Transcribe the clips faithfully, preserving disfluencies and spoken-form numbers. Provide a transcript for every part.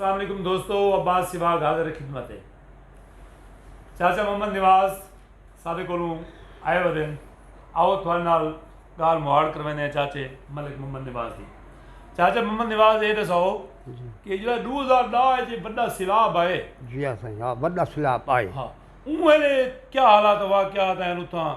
السلام علیکم دوستو، عباس سواگ حاضر خدمت ہے۔ چاچا محمد نواز ساݙے کولوں آئے ودن، آؤ تھوڑے نال ڳالھ مہاڑ کرویندے ہیں چاچے ملک محمد نواز دی۔ چاچا محمد نواز، اے ݙساؤ جی۔ کہ جیڑھا ݙو ہزار ݙاہ اچ وݙا سیلاب آئے، جی ہاں سائیں، ہاں، وݙا سیلاب آئے۔ ہاں، اوں ویلے کیا حالات واقعات ہیں اتھاں؟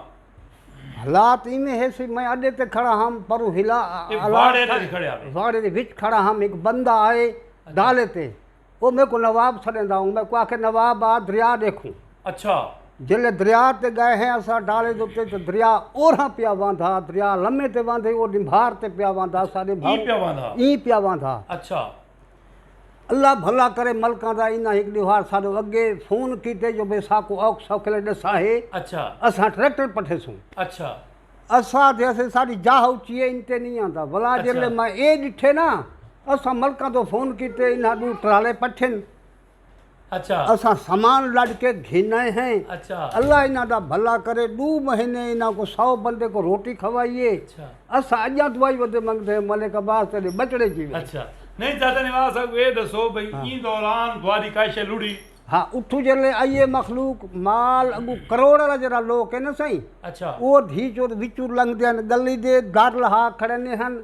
حالات ایویں ہے سی، میں اڈے تے کھڑا ہم، پروں ہلا اے حالات واڑے تے کھڑے، کھڑے آوے۔ واڑے دے وچ کھڑا ہم، ایک بندہ آئے، اچھا۔ ڈالے تے، او میکوں نواب سݙیندا ہوں، میکوں آکھے، "نواب آ، دریا ݙیکھوں۔" اچھا۔ جلے دریا تے ڳئے ہیں اساں ڈالے دے اتے، تے دریا اورہاں پیا واندا، دریا لمے تے واندے، او ݙنبھار تے پیا واندا، ساݙے بھاؤ پیا واندا۔ ایں پیا واندا۔ اچھا۔ اللہ بھلا کرے ملکاں دا، انہاں ہک ݙیہاڑ ساݙو اڳے فون کیتے جو بے ساکوں اوکھ سوکھ لے ݙسا ہے، اچھا۔ اساں ٹریکٹر پٹھے سوں۔ اچھا۔ اساں دے اسے ساݙی جاہ اچی ہے، ان تے نہیں آندا۔ ولا اچھا۔ جلے میں اے ݙٹھے نا، اساں ملکاں تو فون کیتے، انہاں ݙو ٹرالے پٹھن۔ اچھا۔ اساں سامان لݙ کے گھن آئے ہیں۔ اچھا۔ اللہ انہاں دا بھلا کرے، ݙو مہینے انہاں کو سو بندے کو روٹی کھوائیے۔ اچھا۔ اساں اڄاں دعائی ودے منگدے ہیں، ملک عباس تیݙے ٻچڑے جیوے۔ اچھا۔ نہیں، چاچا نواز صاحب، اے ݙسو بھئی، ہاں۔ ایں دوران تہاݙی کائشے لڑی؟ ہاں، اتھوں جلے آئیے مخلوق، مال اڳوں کروڑ والا جیڑھا لوک ہے نا سائیں، اچھا۔ او دھی چوت وچوں لنگھدے ہن، ڳلی دے در لہا کھڑے نے ہن،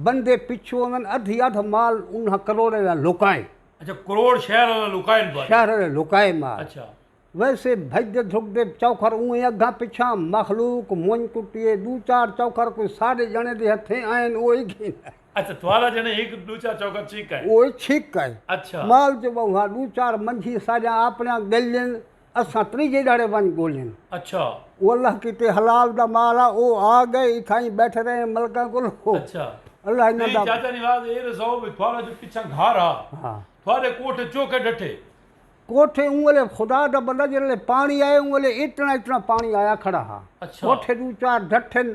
بندے پچھوں آون، ادھی ادھ مال انہاں کروڑے دا لکائے۔ اچھا، کروڑ شہر والا لکائے نے؟ شہر والے لکائے مال۔ اچھا۔ ویسے بھڄدے دھکدے چوکھر اونویں اڳاں پچھاں، مخلوق مونجھ کٹیے، ݙو چار چوکھر کوئی ساݙے ڄݨے دے ہتھیں آئن، او ہی گھن آئے۔ اچھا، تہاݙا ڄݨے ہک ݙو چار چوکھر چھک آئے؟ او ہی چھک آئے۔ اچھا۔ مال جو ٻہوں ہا، ݙو چار منجھی ساݙیاں اپݨیاں ڳلین، اساں تریجھے ݙاڑے ونڄ ڳولین۔ اچھا۔ او اللہ کیتے حلال دا مال آ، او آ ڳئے، اتھائیں ٻیٹھے رہے ملکاں کول۔ اچھا۔ اللہ انہاں نہیں، دا چاچا نواز، اے ݙساؤ بھئی تہاݙا جو پچھاں گھر ہا، ہاں۔ تہاݙے کوٹھے چوکھے ڈھٹھے؟ کوٹھے اوں ویلے خدا دا بندہ، جیڑھے پاݨی آئے، اوں ویلے اتنا اتنا پاݨی آیا کھڑا ہا۔ اچھا۔ کوٹھے ݙو چار ڈھٹھن،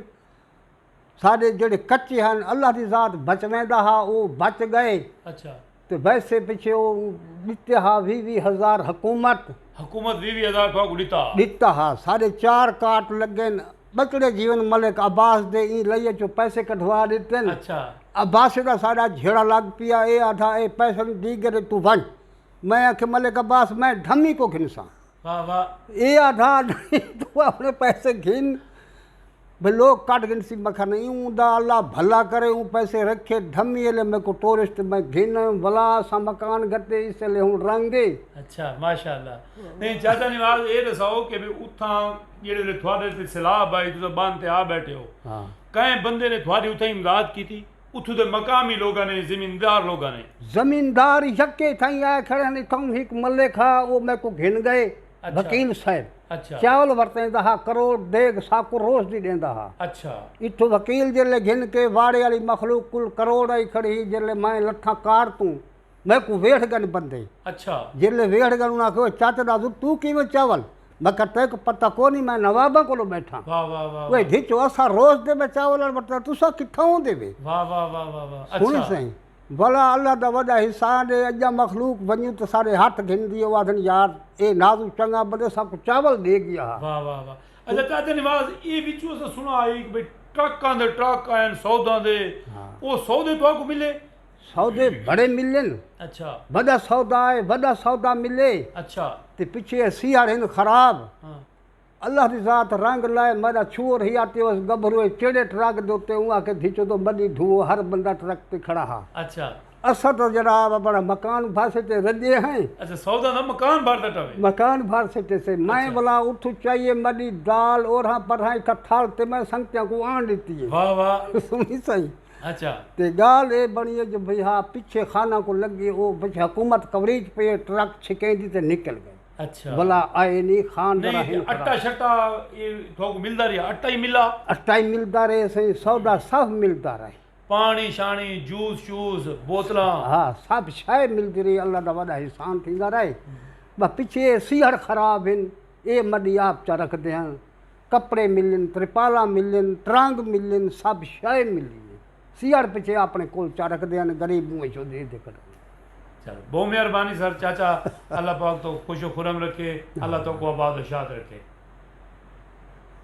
ساݙے جیڑھے کچے ہن، اللہ دی ذات بچویندا ہا، او بچ ڳئے۔ اچھا۔ تے ویسے پچھے او ݙتے ہا ویہہ ویہہ ہزار حکومت۔ حکومت ویہہ ویہہ ہزار تہاکوں ݙتا؟ ݙتا ہا۔ ساݙے چار کاٹ لڳن، ٻچڑے جیون ملک عباس دے ایں لئیے چوں پیسے کڈھوا ݙتن۔ اچھا۔ عباس دا ساݙا جھیڑا لڳ پیا، اے آدھا، "اے پیسن دیگر توں ونڄ۔" میں آکھیا، "ملک عباس، میں ڈھمی کو گھنساں۔" واہ واہ۔ اے آدھا، "نہیں، توں اپݨے پیسے گھن۔" بھئی لوک کڈھ گھنسی، میں آکھیا، "نہیں، اوں دا اللہ بھلا کرے، اوں پیسے رکھے، ڈھمی ویلے میکوں ٹورسٹ میں گھن آیوں، ولا اساں مکان گھتے، اس ویلے ہݨ رنگ اے۔" اچھا، ماشاءاللہ۔ نہیں، چاچا نواز، اے ݙساؤ کہ بھئی اتھاں جیڑھے ویلے تہاݙے تے سیلاب آئی، تساں بن تے آ ٻیٹھے ہو، ہاں۔ کہیں بندے نے تہاݙی اتھاں امداد کیتی؟ اتھوں دے مقامی لوگاں نے، زمیندار لوگاں نے؟ زمیندار یکے تھائیں آئے کھڑے ہن، اتھاؤں ہک ملک ہا، او میکوں گھن ڳئے، اچھا۔ وکیل صاحب۔ اچھا۔ چاول ورتیندا ہا، کروڑ دیگ ساکوں روز دی ݙیندا ہا۔ اچھا۔ اتھوں وکیل جیلے گھن کے واڑے والی مخلوق کول کروڑ آئی کھڑی ہی، جیلے میں لتھاں کار توں، میکوں ویڑھ ڳن بندے۔ اچھا۔ جیلے ویڑھ ڳن، انہاں آکھیا، "او چاچا نازو، توں کیویں چاول؟" میں آکھیا، "تیکوں پتہ کونی، میں نواباں کولوں ٻیٹھاں۔" واہ، واہ، واہ، اوئے واہ۔ دھچو، اساں روز دے میں چاول ورتاں، تساں کتھاؤں دے وے؟ واہ، واہ، واہ، واہ، واہ۔ سݨی اچھا۔ سائیں۔ ولا اللہ دا وݙا احسان ہے، اڄاں مخلوق ونڄوں تے سارے ہتھ گھندی ہے، او آکھدن، "یار، اے نازو چنڳا بندے، ساکوں چاول ݙے ڳیا ہا۔" واہ، واہ، واہ۔ اچھا، چاچا نواز، اے وچوں اساں سݨا ہے کہ بھئی ٹرکاں دے ٹرک آئن، سوداں دے، ہاں۔ او سودے تہاکوں ملے؟ سودے بڑے ملن۔ اچھا۔ وݙا سودا ہے، وݙا سودا ملے۔ اچھا۔ تے پچھے سیہڑ ہن خراب۔ ہاں۔ اللہ دی ذات رنگ لائے، میݙا چھوہر ہی آتے اس گبھرو چڑھے ٹرک دے اتے، اوں آکھے، "دھچو تو مݙی ڈھوو"، ہر بندہ ٹرک تے کھڑا ہا۔ اچھا۔ اساں تاں جناب اپݨا مکان بھر سٹے رڄے ہیں۔ اچھا، سودا دا مکان بھر سٹا وے؟ مکان بھر سٹے سے۔ میں اچھا۔ ولا اتھوں چائیے مݙی دال اورہاں پرہاں ہک تھال تے میں سنگتیاں کوں آن ݙتی ہے۔ واہ واہ۔ سݨی سائیں۔ اچھا۔ تے ڳالھ اے بݨی ہے جو بھئی ہا پچھے خانہ کو لڳے، او پچھے حکومت کوریج پئی ہے، ٹرک چھکیندی تے نکل ڳئے۔ اچھا۔ ولا آئے نہیں، خان ذرا نہیں، ہن اٹا خراب۔ شٹا اے تھوکوں ملدا رہیا؟ اٹا ہی ملا؟ اٹا ہی ملدا رہے سائیں، سودا سب ملدا رہے۔ پاݨی شاݨی، جوس شوس، بوتلاں؟ ہاں، سب شے ملدی رہی، اللہ دا وݙا احسان تھیندا رہے۔ ہوں۔ بس پچھے اے سیہڑ خراب ہن، اے مݙی آپ چا رکھدے ہن۔ کپڑے ملن، ترپالاں ملن، ترنگ ملن، سب شے ملی ہے۔ سیہڑ پچھے اپݨے کول چا رکھدے ہن، غریب منہ چوں دے دے کڈھن۔ چلو، بہت مہربانی سر۔ چاچا، اللہ پاک تو خوش و خرم رکھے، اللہ تو کو آباد و شاد رکھے۔